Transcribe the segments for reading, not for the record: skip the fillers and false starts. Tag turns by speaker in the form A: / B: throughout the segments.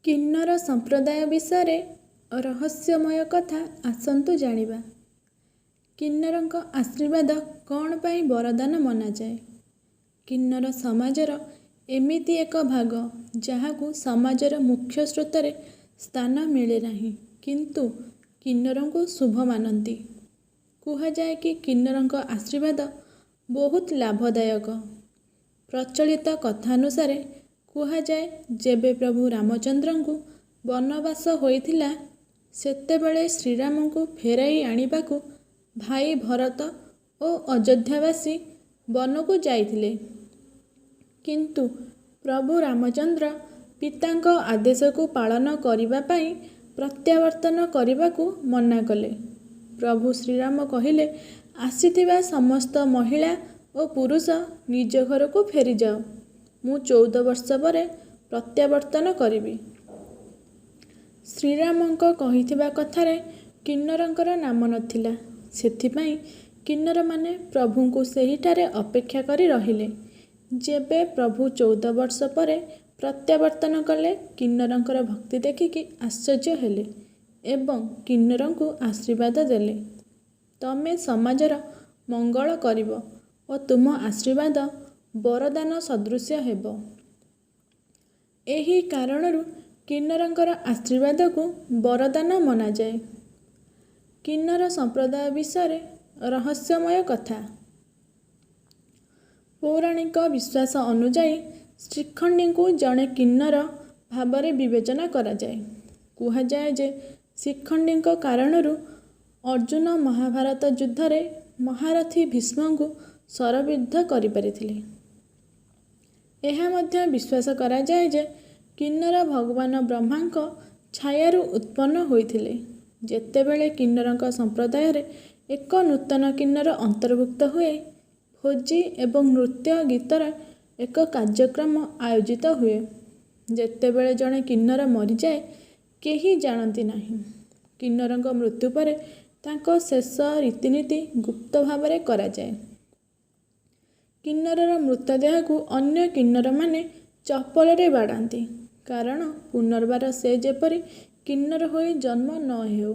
A: କିନ୍ନର ସମ୍ପ୍ରଦାୟ ବିଷୟରେ ରହସ୍ୟମୟ କଥା ଆସନ୍ତୁ ଜାଣିବା। କିନ୍ନରଙ୍କ ଆଶୀର୍ବାଦ କ'ଣ ପାଇଁ ବରଦାନ ମନାଯାଏ? କିନ୍ନର ସମାଜର ଏମିତି ଏକ ଭାଗ ଯାହାକୁ ସମାଜର ମୁଖ୍ୟ ସ୍ରୋତରେ ସ୍ଥାନ ମିଳେ ନାହିଁ, କିନ୍ତୁ କିନ୍ନରଙ୍କୁ ଶୁଭ ମାନନ୍ତି। କୁହାଯାଏ କି କିନ୍ନରଙ୍କ ଆଶୀର୍ବାଦ ବହୁତ ଲାଭଦାୟକ। ପ୍ରଚଳିତ କଥାନୁସାରେ କୁହାଯାଏ, ଯେବେ ପ୍ରଭୁ ରାମଚନ୍ଦ୍ରଙ୍କୁ ବନବାସ ହୋଇଥିଲା, ସେତେବେଳେ ଶ୍ରୀରାମଙ୍କୁ ଫେରାଇ ଆଣିବାକୁ ଭାଇ ଭରତ ଓ ଅଯୋଧ୍ୟାବାସୀ ବନକୁ ଯାଇଥିଲେ। କିନ୍ତୁ ପ୍ରଭୁ ରାମଚନ୍ଦ୍ର ପିତାଙ୍କ ଆଦେଶକୁ ପାଳନ କରିବା ପାଇଁ ପ୍ରତ୍ୟାବର୍ତ୍ତନ କରିବାକୁ ମନା କଲେ। ପ୍ରଭୁ ଶ୍ରୀରାମ କହିଲେ, ଆସିଥିବା ସମସ୍ତ ମହିଳା ଓ ପୁରୁଷ ନିଜ ଘରକୁ ଫେରିଯାଅ, ମୁଁ 14 ବର୍ଷ ପରେ ପ୍ରତ୍ୟାବର୍ତ୍ତନ କରିବି। ଶ୍ରୀରାମଙ୍କ କହିଥିବା କଥାରେ କିନ୍ନରଙ୍କର ନାମ ନଥିଲା। ସେଥିପାଇଁ କିନ୍ନରମାନେ ପ୍ରଭୁଙ୍କୁ ସେହିଠାରେ ଅପେକ୍ଷା କରି ରହିଲେ। ଯେବେ ପ୍ରଭୁ 14 ବର୍ଷ ପରେ ପ୍ରତ୍ୟାବର୍ତ୍ତନ କଲେ, କିନ୍ନରଙ୍କର ଭକ୍ତି ଦେଖିକି ଆଶ୍ଚର୍ଯ୍ୟ ହେଲେ ଏବଂ କିନ୍ନରଙ୍କୁ ଆଶୀର୍ବାଦ ଦେଲେ, ତମେ ସମାଜର ମଙ୍ଗଳ କରିବ ଓ ତୁମ ଆଶୀର୍ବାଦ ବରଦାନ ସଦୃଶ୍ୟ ହେବ। ଏହି କାରଣରୁ କିନ୍ନରଙ୍କର ଆଶୀର୍ବାଦକୁ ବରଦାନ ମନାଯାଏ। କିନ୍ନର ସମ୍ପ୍ରଦାୟ ବିଷୟରେ ରହସ୍ୟମୟ କଥା। ପୌରାଣିକ ବିଶ୍ୱାସ ଅନୁଯାୟୀ ଶିଖଣ୍ଡୀଙ୍କୁ ଜଣେ କିନ୍ନର ଭାବରେ ବିବେଚନା କରାଯାଏ। କୁହାଯାଏ ଯେ ଶିଖଣ୍ଡୀଙ୍କ କାରଣରୁ ଅର୍ଜୁନ ମହାଭାରତ ଯୁଦ୍ଧରେ ମହାରଥୀ ଭୀଷ୍ମଙ୍କୁ ଶରବିଦ୍ଧ କରିପାରିଥିଲେ। ଏହା ମଧ୍ୟ ବିଶ୍ୱାସ କରାଯାଏ ଯେ କିନ୍ନର ଭଗବାନ ବ୍ରହ୍ମାଙ୍କ ଛାୟାରୁ ଉତ୍ପନ୍ନ ହୋଇଥିଲେ। ଯେତେବେଳେ କିନ୍ନରଙ୍କ ସମ୍ପ୍ରଦାୟରେ ଏକ ନୂତନ କିନ୍ନର ଅନ୍ତର୍ଭୁକ୍ତ ହୁଏ, ଭୋଜି ଏବଂ ନୃତ୍ୟ ଗୀତର ଏକ କାର୍ଯ୍ୟକ୍ରମ ଆୟୋଜିତ ହୁଏ। ଯେତେବେଳେ ଜଣେ କିନ୍ନର ମରିଯାଏ, କେହି ଜାଣନ୍ତି ନାହିଁ। କିନ୍ନରଙ୍କ ମୃତ୍ୟୁ ପରେ ତାଙ୍କ ଶେଷ ରୀତିନୀତି ଗୁପ୍ତ ଭାବରେ କରାଯାଏ। କିନ୍ନରର ମୃତଦେହକୁ ଅନ୍ୟ କିନ୍ନରମାନେ ଚପଲରେ ବାଡ଼ାନ୍ତି, କାରଣ ପୁନର୍ବାର ସେ ଯେପରି କିନ୍ନର ହୋଇ ଜନ୍ମ ନ ହେଉ।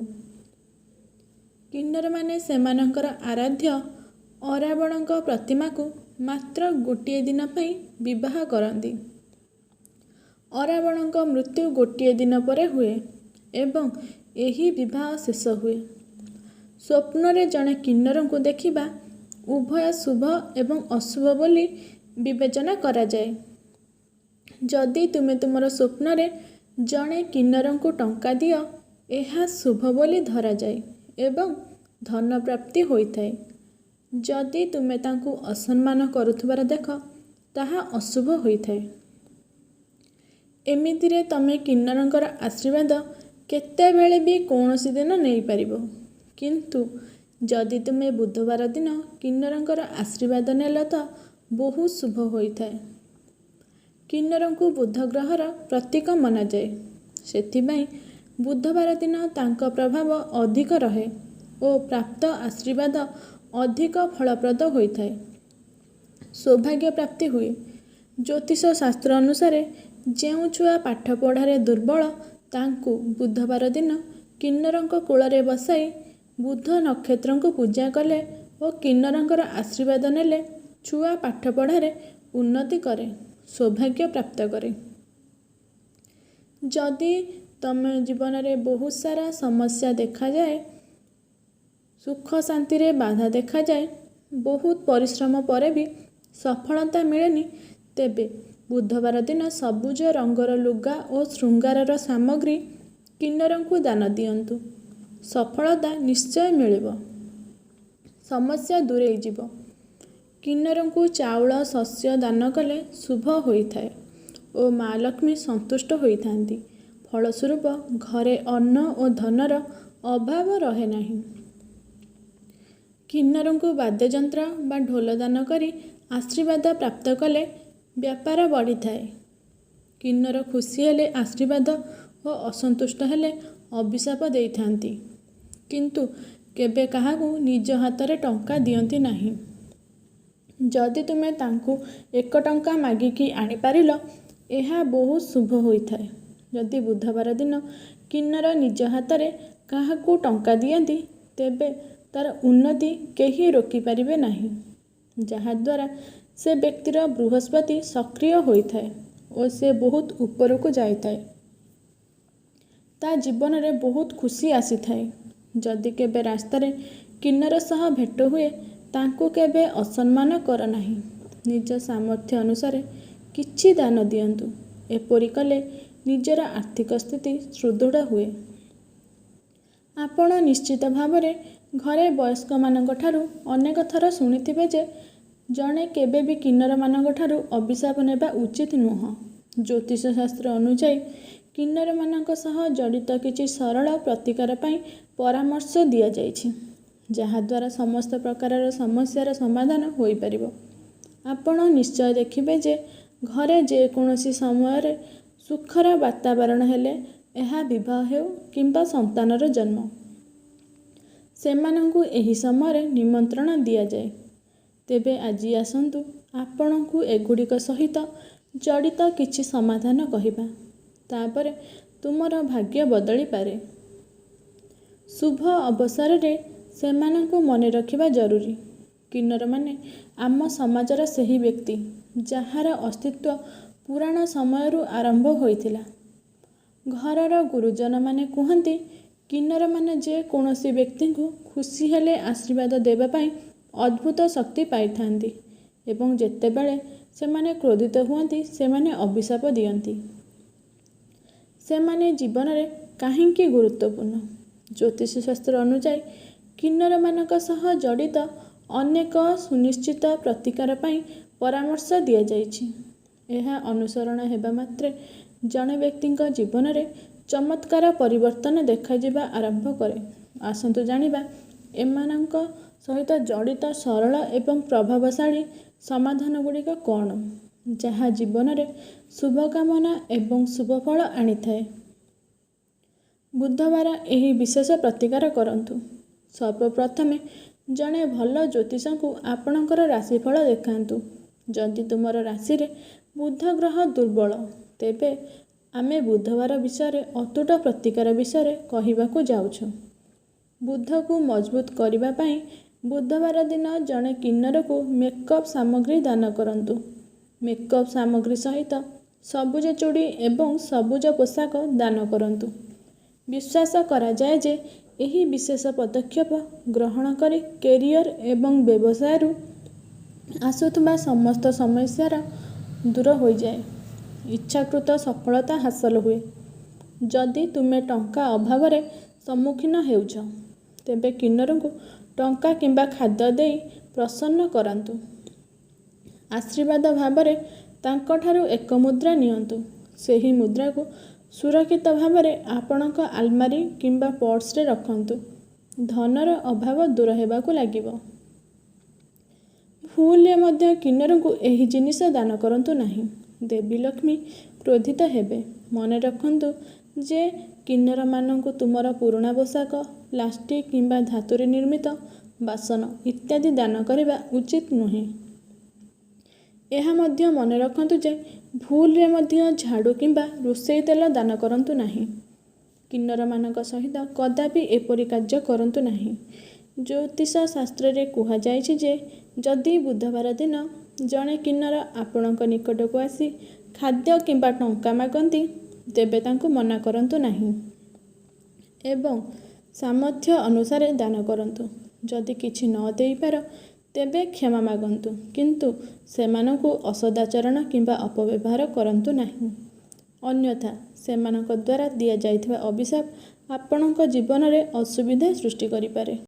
A: କିନ୍ନରମାନେ ସେମାନଙ୍କର ଆରାଧ୍ୟ ଅରାବଣଙ୍କ ପ୍ରତିମାକୁ ମାତ୍ର ଗୋଟିଏ ଦିନ ପାଇଁ ବିବାହ କରନ୍ତି। ଅରାବଣଙ୍କ ମୃତ୍ୟୁ ଗୋଟିଏ ଦିନ ପରେ ହୁଏ ଏବଂ ଏହି ବିବାହ ଶେଷ ହୁଏ। ସ୍ୱପ୍ନରେ ଜଣେ କିନ୍ନରଙ୍କୁ ଦେଖିବା ଉଭୟ ଶୁଭ ଏବଂ ଅଶୁଭ ବୋଲି ବିବେଚନା କରାଯାଏ। ଯଦି ତୁମେ ତୁମର ସ୍ୱପ୍ନରେ ଜଣେ କିନ୍ନରଙ୍କୁ ଟଙ୍କା ଦିଅ, ଏହା ଶୁଭ ବୋଲି ଧରାଯାଏ ଏବଂ ଧନ ପ୍ରାପ୍ତି ହୋଇଥାଏ। ଯଦି ତୁମେ ତାଙ୍କୁ ଅସମ୍ମାନ କରୁଥିବାର ଦେଖ, ତାହା ଅଶୁଭ ହୋଇଥାଏ। ଏମିତିରେ ତମେ କିନ୍ନରଙ୍କର ଆଶୀର୍ବାଦ କେତେବେଳେ ବି କୌଣସି ଦିନ ନେଇପାରିବ, କିନ୍ତୁ ଯଦି ତୁମେ ବୁଧବାର ଦିନ କିନ୍ନରଙ୍କର ଆଶୀର୍ବାଦ ନେଲ ତ ବହୁତ ଶୁଭ ହୋଇଥାଏ। କିନ୍ନରଙ୍କୁ ବୁଧ ଗ୍ରହର ପ୍ରତୀକ ମନାଯାଏ। ସେଥିପାଇଁ ବୁଧବାର ଦିନ ତାଙ୍କ ପ୍ରଭାବ ଅଧିକ ରହେ ଓ ପ୍ରାପ୍ତ ଆଶୀର୍ବାଦ ଅଧିକ ଫଳପ୍ରଦ ହୋଇଥାଏ, ସୌଭାଗ୍ୟ ପ୍ରାପ୍ତି ହୁଏ। ଜ୍ୟୋତିଷ ଶାସ୍ତ୍ର ଅନୁସାରେ ଯେଉଁ ଛୁଆ ପାଠପଢ଼ାରେ ଦୁର୍ବଳ, ତାଙ୍କୁ ବୁଧବାର ଦିନ କିନ୍ନରଙ୍କ କୋଳରେ ବସାଇ ବୁଧ ନକ୍ଷତ୍ରଙ୍କୁ ପୂଜା କଲେ ଓ କିନ୍ନରଙ୍କର ଆଶୀର୍ବାଦ ନେଲେ ଛୁଆ ପାଠପଢ଼ାରେ ଉନ୍ନତି କରେ, ସୌଭାଗ୍ୟ ପ୍ରାପ୍ତ କରେ। ଯଦି ତମ ଜୀବନରେ ବହୁତ ସାରା ସମସ୍ୟା ଦେଖାଯାଏ, ସୁଖ ଶାନ୍ତିରେ ବାଧା ଦେଖାଯାଏ, ବହୁତ ପରିଶ୍ରମ ପରେ ବି ସଫଳତା ମିଳେନି, ତେବେ ବୁଧବାର ଦିନ ସବୁଜ ରଙ୍ଗର ଲୁଗା ଓ ଶୃଙ୍ଗାରର ସାମଗ୍ରୀ କିନ୍ନରଙ୍କୁ ଦାନ ଦିଅନ୍ତୁ। ସଫଳତା ନିଶ୍ଚୟ ମିଳିବ, ସମସ୍ୟା ଦୂରେଇ ଯିବ। କିନ୍ନରଙ୍କୁ ଚାଉଳ ଶସ୍ୟ ଦାନ କଲେ ଶୁଭ ହୋଇଥାଏ ଓ ମା ଲକ୍ଷ୍ମୀ ସନ୍ତୁଷ୍ଟ ହୋଇଥାନ୍ତି। ଫଳସ୍ୱରୂପ ଘରେ ଅନ୍ନ ଓ ଧନର ଅଭାବ ରହେ ନାହିଁ। କିନ୍ନରଙ୍କୁ ବାଦ୍ୟଯନ୍ତ୍ର ବା ଢୋଲ ଦାନ କରି ଆଶୀର୍ବାଦ ପ୍ରାପ୍ତ କଲେ ବ୍ୟାପାର ବଢ଼ିଥାଏ। କିନ୍ନର ଖୁସି ହେଲେ ଆଶୀର୍ବାଦ ଓ ଅସନ୍ତୁଷ୍ଟ ହେଲେ ଅଭିଶାପ ଦେଇଥାନ୍ତି, କିନ୍ତୁ କେବେ କାହାକୁ ନିଜ ହାତରେ ଟଙ୍କା ଦିଅନ୍ତି ନାହିଁ। ଯଦି ତୁମେ ତାଙ୍କୁ 1 ଟଙ୍କା ମାଗିକି ଆଣିପାରିଲ, ଏହା ବହୁତ ଶୁଭ ହୋଇଥାଏ। ଯଦି ବୁଧବାର ଦିନ କିନ୍ନର ନିଜ ହାତରେ କାହାକୁ ଟଙ୍କା ଦିଅନ୍ତି, ତେବେ ତା'ର ଉନ୍ନତି କେହି ରୋକିପାରିବେ ନାହିଁ। ଯାହାଦ୍ୱାରା ସେ ବ୍ୟକ୍ତିର ବୃହସ୍ପତି ସକ୍ରିୟ ହୋଇଥାଏ ଓ ସେ ବହୁତ ଉପରକୁ ଯାଇଥାଏ। ତା' ଜୀବନରେ ବହୁତ ଖୁସି ଆସିଥାଏ। ଯଦି କେବେ ରାସ୍ତାରେ କିନ୍ନର ସହ ଭେଟ ହୁଏ, ତାଙ୍କୁ କେବେ ଅସମ୍ମାନ କର ନାହିଁ। ନିଜ ସାମର୍ଥ୍ୟ ଅନୁସାରେ କିଛି ଦାନ ଦିଅନ୍ତୁ। ଏପରି କଲେ ନିଜର ଆର୍ଥିକ ସ୍ଥିତି ସୁଦୃଢ଼ ହୁଏ। ଆପଣ ନିଶ୍ଚିତ ଭାବରେ ଘରେ ବୟସ୍କମାନଙ୍କଠାରୁ ଅନେକ ଥର ଶୁଣିଥିବେ ଯେ ଜଣେ କେବେ ବି କିନ୍ନରମାନଙ୍କଠାରୁ ଅଭିଶାପ ନେବା ଉଚିତ ନୁହଁ। ଜ୍ୟୋତିଷ ଶାସ୍ତ୍ର ଅନୁଯାୟୀ କିନ୍ନରମାନଙ୍କ ସହ ଜଡ଼ିତ କିଛି ସରଳ ପ୍ରତିକାର ପାଇଁ ପରାମର୍ଶ ଦିଆଯାଇଛି, ଯାହାଦ୍ୱାରା ସମସ୍ତ ପ୍ରକାରର ସମସ୍ୟାର ସମାଧାନ ହୋଇପାରିବ। ଆପଣ ନିଶ୍ଚୟ ଦେଖିବେ ଯେ ଘରେ ଯେକୌଣସି ସମୟରେ ସୁଖର ବାତାବରଣ ହେଲେ, ଏହା ବିବାହ ହେଉ କିମ୍ବା ସନ୍ତାନର ଜନ୍ମ, ସେମାନଙ୍କୁ ଏହି ସମୟରେ ନିମନ୍ତ୍ରଣ ଦିଆଯାଏ। ତେବେ ଆଜି ଆସନ୍ତୁ ଆପଣଙ୍କୁ ଏଗୁଡ଼ିକ ସହିତ ଜଡ଼ିତ କିଛି ସମାଧାନ କହିବା, ତା'ପରେ ତୁମର ଭାଗ୍ୟ ବଦଳିପାରେ। ଶୁଭ ଅବସରରେ ସେମାନଙ୍କୁ ମନେ ରଖିବା ଜରୁରୀ। କିନ୍ନରମାନେ ଆମ ସମାଜର ସେହି ବ୍ୟକ୍ତି, ଯାହାର ଅସ୍ତିତ୍ୱ ପୁରାଣ ସମୟରୁ ଆରମ୍ଭ ହୋଇଥିଲା। ଘରର ଗୁରୁଜନମାନେ କୁହନ୍ତି, କିନ୍ନରମାନେ ଯେ କୌଣସି ବ୍ୟକ୍ତିଙ୍କୁ ଖୁସି ହେଲେ ଆଶୀର୍ବାଦ ଦେବା ପାଇଁ ଅଦ୍ଭୁତ ଶକ୍ତି ପାଇଥାନ୍ତି ଏବଂ ଯେତେବେଳେ ସେମାନେ କ୍ରୋଧିତ ହୁଅନ୍ତି, ସେମାନେ ଅଭିଶାପ ଦିଅନ୍ତି। ସେମାନେ ଜୀବନରେ କାହିଁକି ଗୁରୁତ୍ୱପୂର୍ଣ୍ଣ? ଜ୍ୟୋତିଷ ଶାସ୍ତ୍ର ଅନୁଯାୟୀ କିନ୍ନରମାନଙ୍କ ସହ ଜଡ଼ିତ ଅନେକ ସୁନିଶ୍ଚିତ ପ୍ରତିକାର ପାଇଁ ପରାମର୍ଶ ଦିଆଯାଇଛି। ଏହା ଅନୁସରଣ ହେବା ମାତ୍ରେ ଜଣେ ବ୍ୟକ୍ତିଙ୍କ ଜୀବନରେ ଚମତ୍କାର ପରିବର୍ତ୍ତନ ଦେଖାଯିବା ଆରମ୍ଭ କରେ। ଆସନ୍ତୁ ଜାଣିବା ଏମାନଙ୍କ ସହିତ ଜଡ଼ିତ ସରଳ ଏବଂ ପ୍ରଭାବଶାଳୀ ସମାଧାନଗୁଡ଼ିକ କ'ଣ, ଯାହା ଜୀବନରେ ଶୁଭକାମନା ଏବଂ ଶୁଭଫଳ ଆଣିଥାଏ। ବୁଧବାର ଏହି ବିଶେଷ ପ୍ରତିକାର କରନ୍ତୁ। ସର୍ବପ୍ରଥମେ ଜଣେ ଭଲ ଜ୍ୟୋତିଷଙ୍କୁ ଆପଣଙ୍କର ରାଶିଫଳ ଦେଖାନ୍ତୁ। ଯଦି ତୁମର ରାଶିରେ ବୁଧ ଗ୍ରହ ଦୁର୍ବଳ, ତେବେ ଆମେ ବୁଧବାର ବିଷୟରେ ଅତୁଟ ପ୍ରତିକାର ବିଷୟରେ କହିବାକୁ ଯାଉଛୁ। ବୁଧକୁ ମଜବୁତ କରିବା ପାଇଁ ବୁଧବାର ଦିନ ଜଣେ କିନ୍ନରକୁ ମେକଅପ୍ ସାମଗ୍ରୀ ଦାନ କରନ୍ତୁ। ମେକଅପ୍ ସାମଗ୍ରୀ ସହିତ ସବୁଜ ଚୁଡ଼ି ଏବଂ ସବୁଜ ପୋଷାକ ଦାନ କରନ୍ତୁ। ବିଶ୍ୱାସ କରାଯାଏ ଯେ ଏହି ବିଶେଷ ପଦକ୍ଷେପ ଗ୍ରହଣ କରି କ୍ୟାରିୟର ଏବଂ ବ୍ୟବସାୟରୁ ଆସୁଥିବା ସମସ୍ତ ସମସ୍ୟାର ଦୂର ହୋଇଯାଏ। ଇଚ୍ଛାକୃତ ସଫଳତା ହାସଲ ହୁଏ। ଯଦି ତୁମେ ଟଙ୍କା ଅଭାବରେ ସମ୍ମୁଖୀନ ହେଉଛ, ତେବେ କିନ୍ନରଙ୍କୁ ଟଙ୍କା କିମ୍ବା ଖାଦ୍ୟ ଦେଇ ପ୍ରସନ୍ନ କରାନ୍ତୁ। ଆଶୀର୍ବାଦ ଭାବରେ ତାଙ୍କଠାରୁ ଏକ ମୁଦ୍ରା ନିଅନ୍ତୁ। ସେହି ମୁଦ୍ରାକୁ ସୁରକ୍ଷିତ ଭାବରେ ଆପଣଙ୍କ ଆଲମାରୀ କିମ୍ବା ପର୍ସରେ ରଖନ୍ତୁ। ଧନର ଅଭାବ ଦୂର ହେବାକୁ ଲାଗିବ। ଭୁଲରେ ମଧ୍ୟ କିନ୍ନରଙ୍କୁ ଏହି ଜିନିଷ ଦାନ କରନ୍ତୁ ନାହିଁ। ଦେବୀ ଲକ୍ଷ୍ମୀ କ୍ରୋଧିତ ହେବେ। ମନେ ରଖନ୍ତୁ ଯେ କିନ୍ନରମାନଙ୍କୁ ତୁମର ପୁରୁଣା ପୋଷାକ, ପ୍ଲାଷ୍ଟିକ୍ କିମ୍ବା ଧାତୁରେ ନିର୍ମିତ ବାସନ ଇତ୍ୟାଦି ଦାନ କରିବା ଉଚିତ ନୁହେଁ। ଏହା ମଧ୍ୟ ମନେ ରଖନ୍ତୁ ଯେ ଭୁଲରେ ମଧ୍ୟ ଝାଡ଼ୁ କିମ୍ବା ରୋଷେଇ ତେଲ ଦାନ କରନ୍ତୁ ନାହିଁ। କିନ୍ନରମାନଙ୍କ ସହିତ କଦାପି ଏପରି କାର୍ଯ୍ୟ କରନ୍ତୁ ନାହିଁ। ଜ୍ୟୋତିଷ ଶାସ୍ତ୍ରରେ କୁହାଯାଇଛି ଯେ ଯଦି ବୁଧବାର ଦିନ ଜଣେ କିନ୍ନର ଆପଣଙ୍କ ନିକଟକୁ ଆସି ଖାଦ୍ୟ କିମ୍ବା ଟଙ୍କା ମାଗନ୍ତି, ତେବେ ତାଙ୍କୁ ମନା କରନ୍ତୁ ନାହିଁ ଏବଂ ସାମର୍ଥ୍ୟ ଅନୁସାରେ ଦାନ କରନ୍ତୁ। ଯଦି କିଛି ନ ଦେଇପାର, ତେବେ କ୍ଷମା ମାଗନ୍ତୁ, କିନ୍ତୁ ସେମାନଙ୍କୁ ଅସଦାଚରଣ କିମ୍ବା ଅପବ୍ୟବହାର କରନ୍ତୁ ନାହିଁ। ଅନ୍ୟଥା ସେମାନଙ୍କ ଦ୍ୱାରା ଦିଆଯାଇଥିବା ଅଭିଶାପ ଆପଣଙ୍କ ଜୀବନରେ ଅସୁବିଧା ସୃଷ୍ଟି କରିପାରେ।